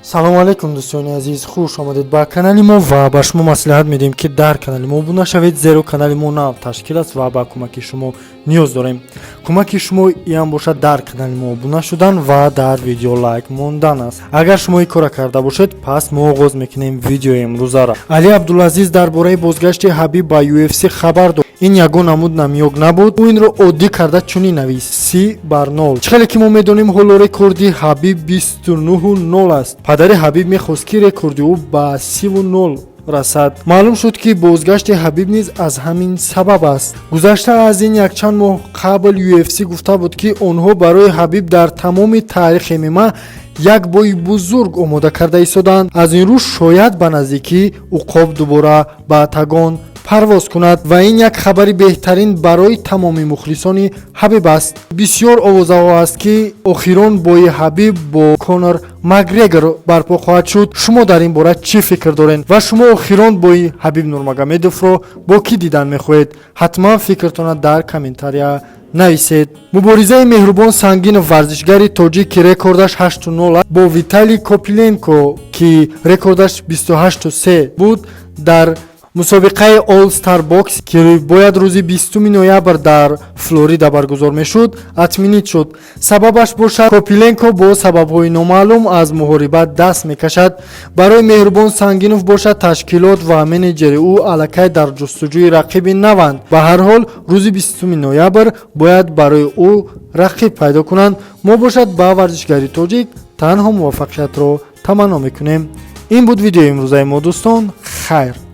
Салому алайкум, дӯстони азиз, хуш омадед ба канали мо ва ба шумо маслиҳат медиҳем, ки дар канали мо обуна шавед, зеро канали мо нав ташкил аст ва ба кӯмаки шумо ниёз дорем. Кӯмаки шумо иам бошад дар канали мо обуна шудан ва дар видео лайк мондан аст. Агар шумо ин кора карда бошед, пас мо оғоз мекунем видеои имрӯзаро. Али Абдулазиз дар бораи бозгашти Ҳабиб ба UFC хабар дод. Ин ягон намуд намёк набуд, ӯ инро оддӣ карда чунин навист: 30 бар 0. Чӣ хеле ки мо медонем, ҳоло рекорди Ҳабиб 29-0 аст. Падари Ҳабиб мехост, ки рекорди ӯ ба 30-0 расад. Маълум шуд, ки бозгашти Ҳабиб низ аз ҳамин сабаб аст. Гузашта аз ин, якчанд моҳ қабл UFC гуфта буд, ки онҳо барои Ҳабиб дар тамоми таърихи ММА як бои бузург омода карда истодаанд. Аз ин рӯ шояд ба наздикӣ уқоб дубора ба октагон парвоз кунад ва ин як хабари беҳтарин барои тамоми мухлисони Ҳабиб аст. Бисёр овозаҳо аст, ки охирон бои Ҳабиб бо Конор Макгрегор барпо хоҳад шуд. Шумо дар ин бора чӣ фикр доред ва шумо охирон бои Ҳабиб Нурмагомедовро бо кӣ дидан мехоҳед? Ҳатман фикртона дар комментария нависед. Муборизаи Меҳрубон Сангинов, варзишгари тоҷик, ки рекордаш 8-0, бо Виталий Копиленко, ки рекордаш 28-3 буд, дар мусобиқаи All Star Box, ки бояд рӯзи 20 ноябр дар Флорида баргузор мешуд, отменить шуд. Сабабаш бошад, Копиленко бо сабабҳои номаълум аз муҳориба даст мекашад. Барои Меҳрубон Сангинов бошад, ташкилот ва менеҷери ӯ аллакай дар ҷустуҷӯи рақиби наванд. Ба ҳар ҳол, рӯзи 20 ноябр бояд барои ӯ рақиб пайдо кунанд. Мо бошад ба варзишгари тоҷик танҳо муваффақиятро таманно мекунем. Ин буд видеои имрӯзаи мо, дӯстон. Хайр.